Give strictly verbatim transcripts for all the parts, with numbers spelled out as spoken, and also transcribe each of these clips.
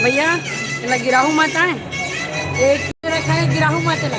भैया, एला गिराहू माता है, एक रखा है गिराहू माता ला।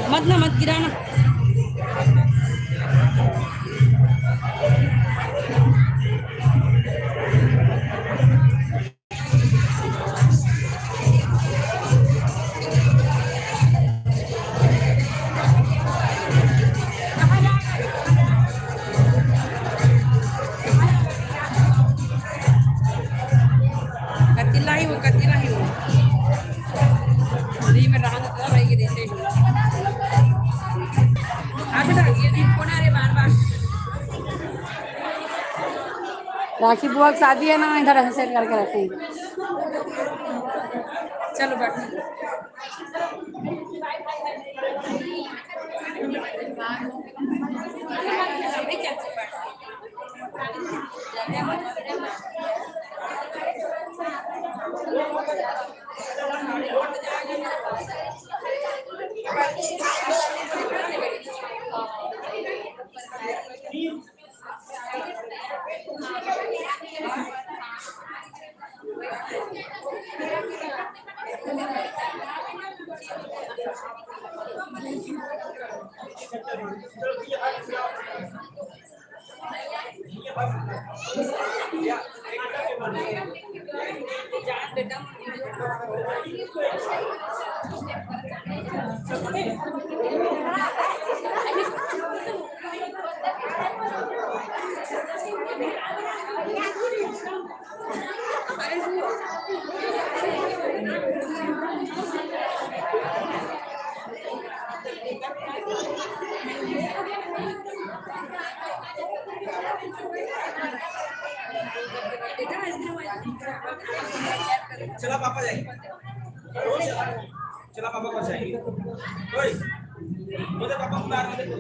मत ना, मत गिराना। कतिला ही वो, कतिला ही वो। नहीं, मैं रहा तो रह गई देते। हाँ बेटा, ये नहीं कोना रे, बार बार। राखी बुआ की शादी है ना, इधर ऐसे सेट करके रखते हैं। चलो बैठो। चला पापा जाएंगे। चला पापा को जाएंगे। ओए, बोले पापा को बाहर मत देखो।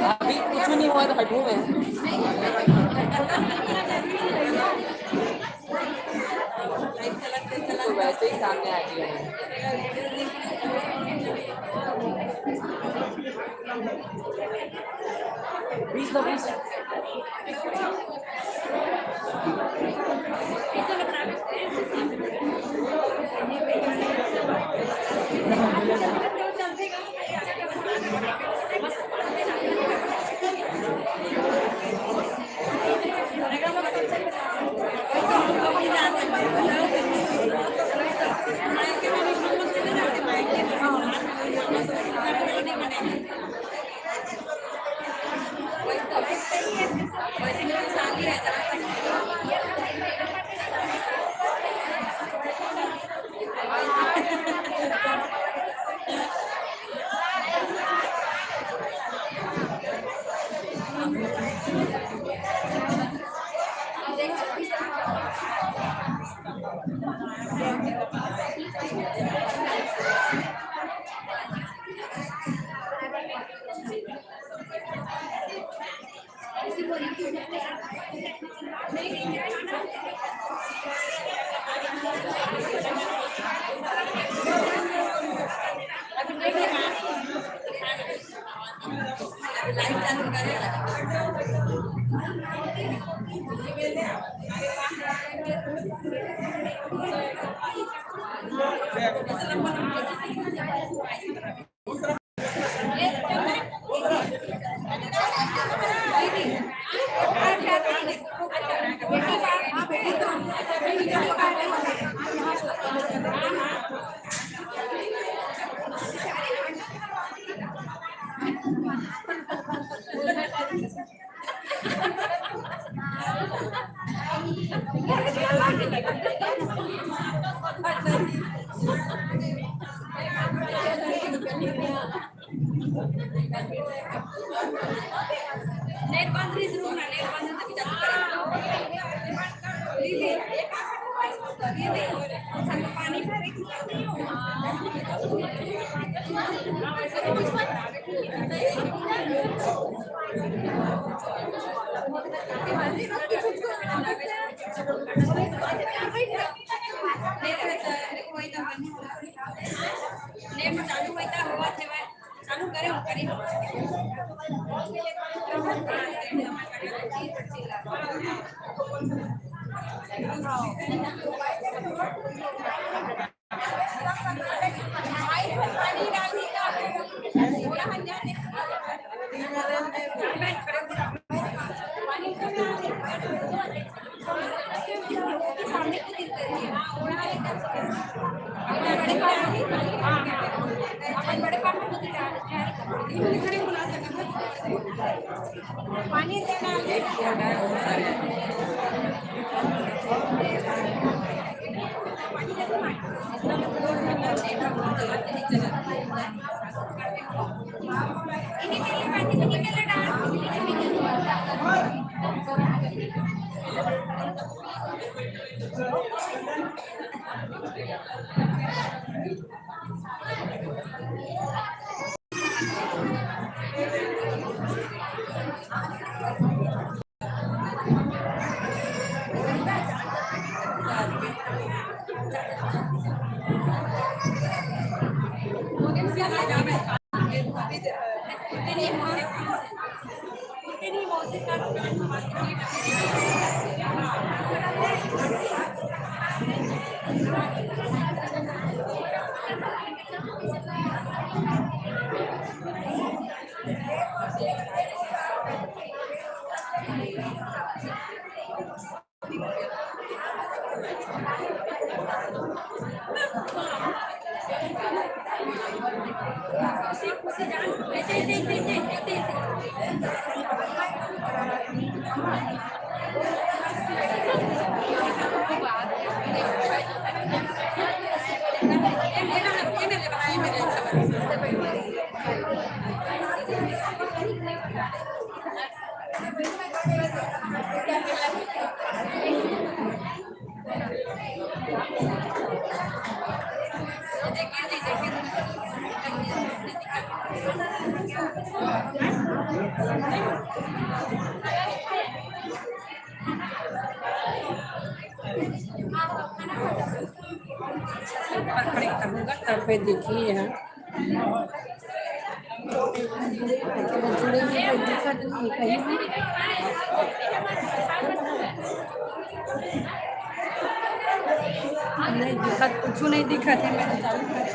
अभी कुछ नहीं हुआ तो हटू मैं। तो वैसे ही सामने आ गया है। बीस दो, बीस। नेट बंद रही, जरूर ना, नेट बंद तभी चालू करेंगे। दीदी, दीदी, पानी भरे की बात नहीं हो। नेट चालू होता हुआ थे भाई। चालू करे, करे। तब पे देखिए यहाँ। नहीं दिखत, कुछ नहीं दिखत है। मैं तो चालू कर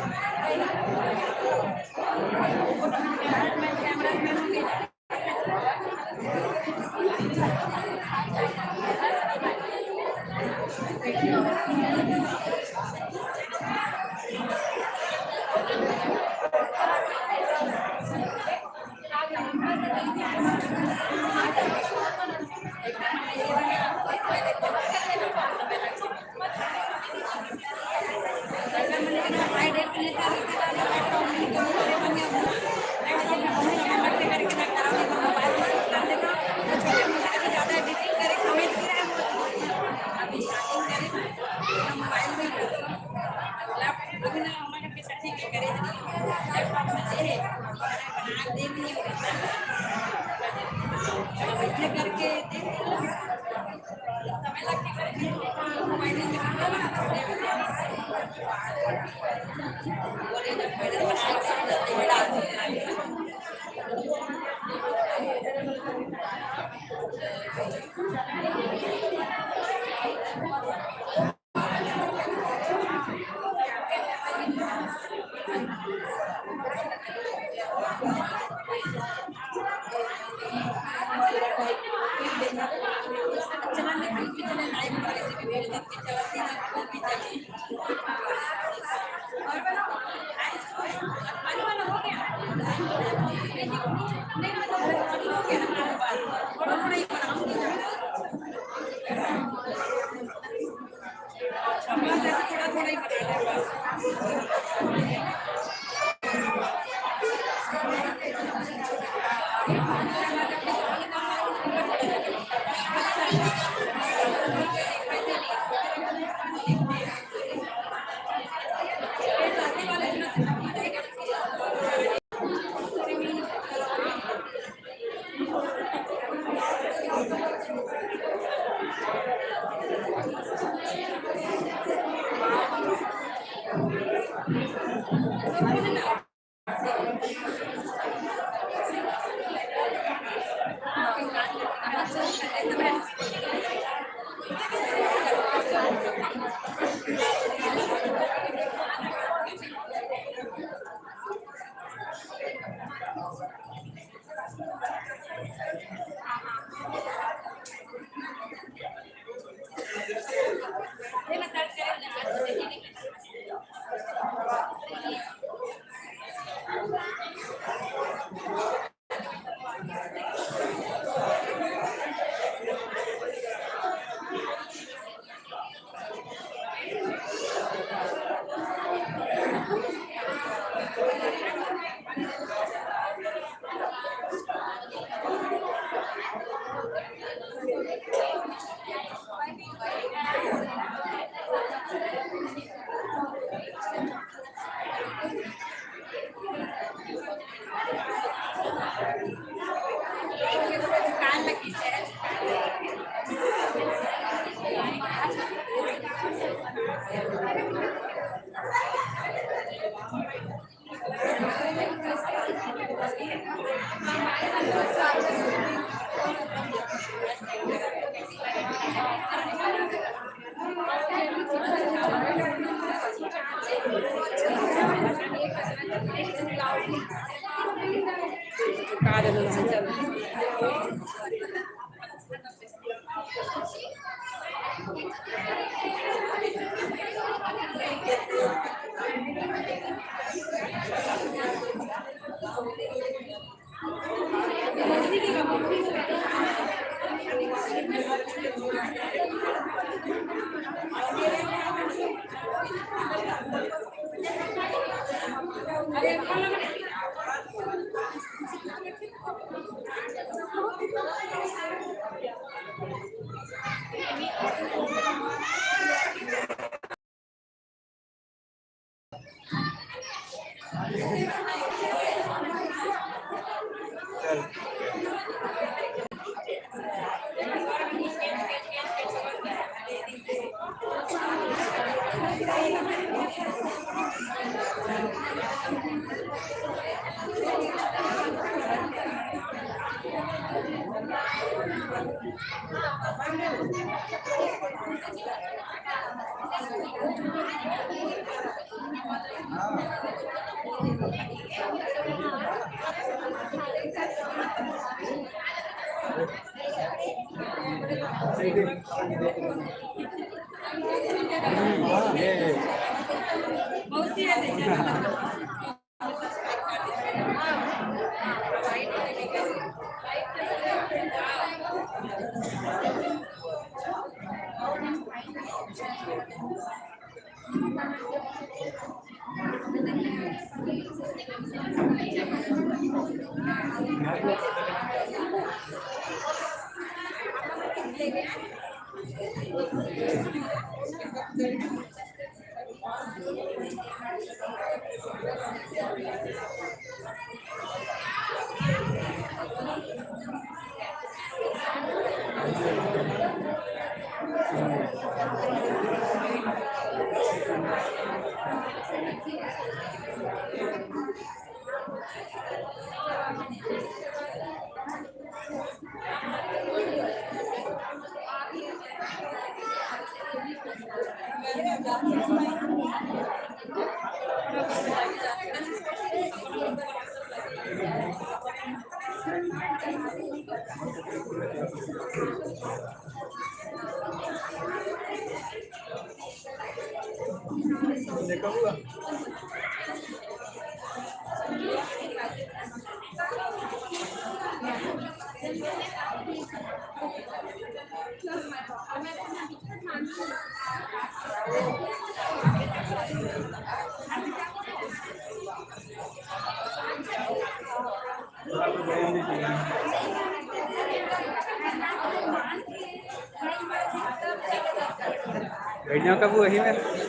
बैठना कब वही में।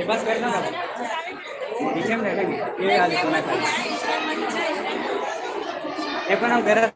बस करना था। पीछे में रखेंगे। ये वाली कोना खाली। ये कोना हम गलत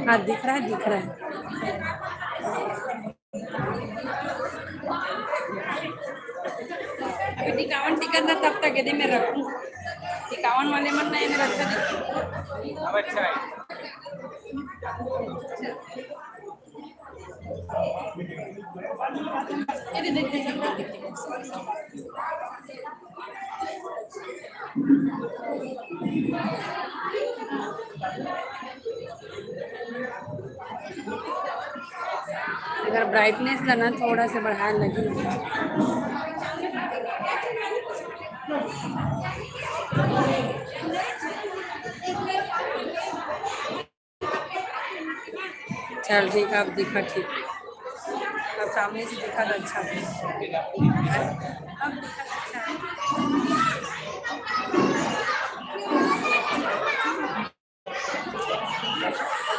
हाँ, दिख रहा है, दिख रहा है। अभी टिकावन टिकट ना तब तक यदि मैं रखूँ, टिकावन वाले मन ना, ये मेरा अच्छा दिखता। अब अच्छा है। अगर ब्राइटनेस ला ना थोड़ा सा बढ़ाए लगी। चल ठीक है, अब दिखा ठीक। अब सामने से दिखा तो अच्छा है। अब दिखा तो अच्छा है।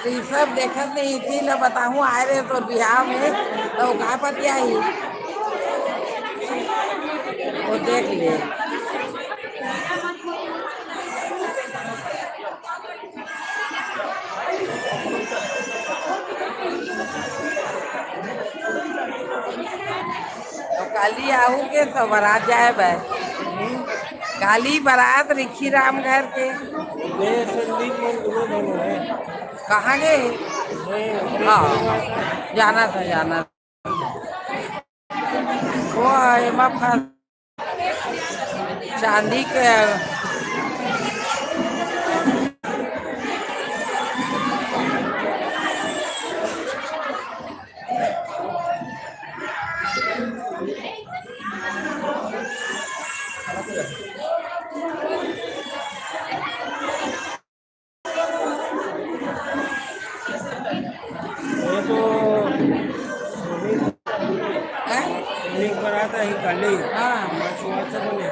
ऋषभ देखत नहीं थी ना, बताहूँ आए रहे तो बिहाव में तो का पतिया ही वो देख ले। तो काली आहू के तो बरात जाए बे। काली बरात रिखी राम घर के। ये संदीप मन दोनों दोनों है। कहाँ गए? ये हाँ, जाना था, जाना था। वो एमा फंस चांदी के ये तो हैं? एक बार आता है काली। हाँ। मैं सुबह से बोले।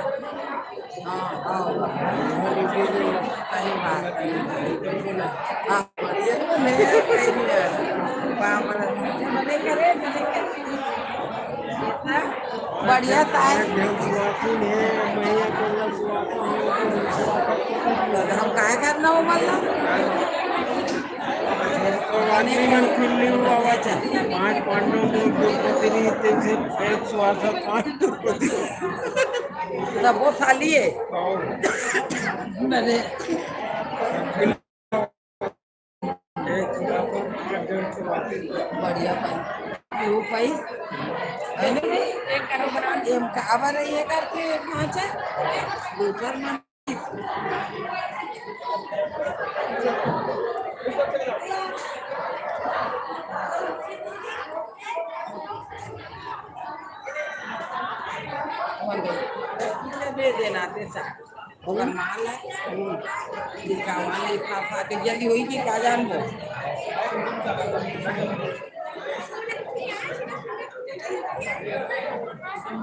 हाँ, हाँ। सही बात है। हाँ, ये तो नहीं है, सही नहीं है। बाप रे, मने करे, मने करे। इतना बढ़िया ताय। तो हम काहे करना हो, मतलब? भगवान ने मन खुली हुआ वचन। पांच पांडव को द्रौपदी नहीं, तेरे से एक श्वास पांच द्रौपदी। तब वो साली है। मैंने बढ़िया पाई। वो पाई। है ना? एम का आवा रही है करके पाँच है। दूसर मन दे देना ते सा। ओकर माल है। हम्म। ठीक है, वहाँ ले खा, खा के जल्दी होई कि का जान दो।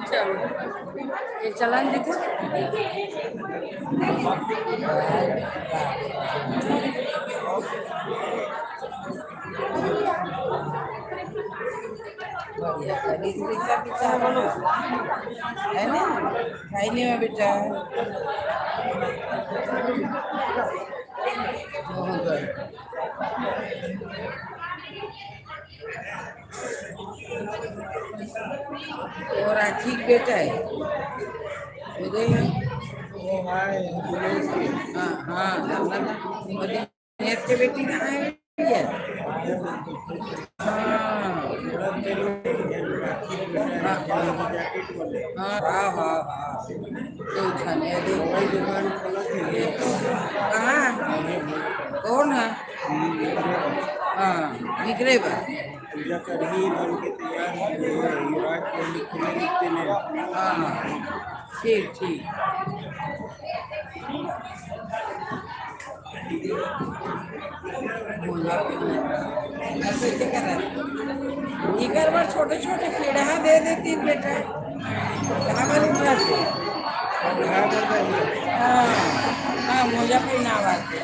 चलो, ये चलन देखो। है ना? खाई नहीं बेटा। और आखिरी बेटा है। हाँ, हाँ, जानना था। नेट के बेटी कहाँ है? हाँ। हाँ, हाँ, हाँ, हाँ। कहाँ? कौन है? हाँ, बिगड़े बा। पूजा करही बन के तैयार हो गए, युवराज को लिखने लिखते ने। हाँ, ठीक, ठीक। ऐसे क्या कर रहा है? इकर बर छोटे छोटे पेड़हा दे देती बेटा। कहाँ पर उठा से? हाँ, हाँ, मोजा पहनावा के।